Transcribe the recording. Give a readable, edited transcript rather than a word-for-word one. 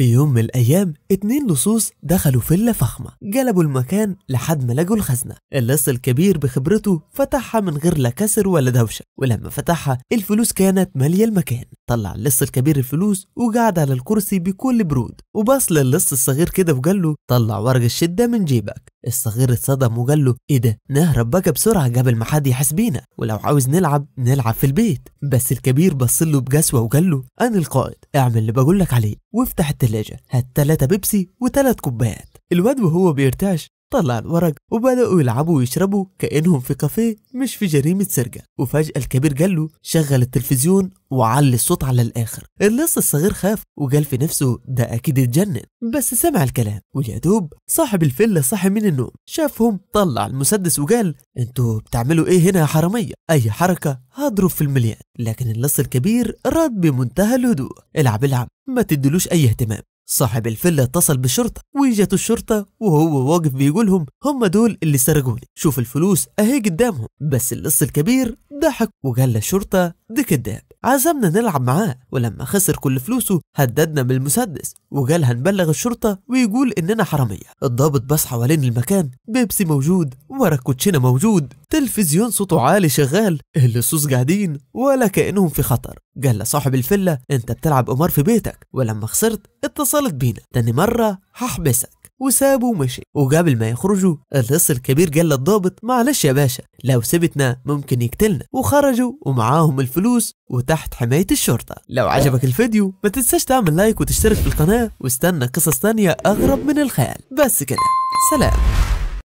في يوم من الأيام 2 لصوص دخلوا فيلا فخمة، قلبوا المكان لحد ما لقوا الخزنة. اللص الكبير بخبرته فتحها من غير لا كسر ولا دوشة، ولما فتحها الفلوس كانت مالية المكان. طلع اللص الكبير الفلوس وقعد على الكرسي بكل برود، وبص للص الصغير كده وقال له طلع ورق الشدة من جيبك. الصغير اتصدم وقال له ايه ده، نهرب بقى بسرعة قبل ما حد يحس بينا، ولو عاوز نلعب نلعب في البيت. بس الكبير بص له بجسوة وقال له انا القائد، اعمل اللي بقولك عليه وافتح التلاجة، هات 3 بيبسي و3 كوبايات. الواد وهو بيرتعش طلع الورق وبدأوا يلعبوا ويشربوا كأنهم في كافيه مش في جريمة سرقة. وفجأة الكبير قال له شغل التلفزيون وعلي الصوت على الآخر. اللص الصغير خاف وقال في نفسه ده أكيد اتجنن، بس سمع الكلام. ويا دوب صاحب الفيلا صاحي من النوم، شافهم طلع المسدس وقال انتوا بتعملوا ايه هنا يا حرامية؟ أي حركة هضرب في المليان. لكن اللص الكبير رد بمنتهى الهدوء العب العب، ما تدلوش أي اهتمام. صاحب الفيلا اتصل بالشرطة وجت الشرطة وهو واقف بيقولهم هم دول اللي سرقوني، شوف الفلوس اهي قدامهم. بس اللص الكبير ضحك وقال للشرطة ده كداب، عزمنا نلعب معاه، ولما خسر كل فلوسه هددنا بالمسدس وقال هنبلغ الشرطة ويقول اننا حرامية. الضابط بص حوالين المكان، بيبسي موجود، ورق كوتشينة موجود، تلفزيون صوته عالي شغال، اللصوص قاعدين ولا كأنهم في خطر. قال لصاحب الفيلا انت بتلعب قمار في بيتك، ولما خسرت اتصلت بينا، تاني مرة هحبسك. وسابه ومشي. وقبل ما يخرجوا اللص الكبير قال للضابط معلش يا باشا، لو سبتنا ممكن يقتلنا. وخرجوا ومعاهم الفلوس وتحت حماية الشرطة. لو عجبك الفيديو ما تنساش تعمل لايك وتشترك في القناة، واستنى قصص تانية أغرب من الخيال. بس كده، سلام.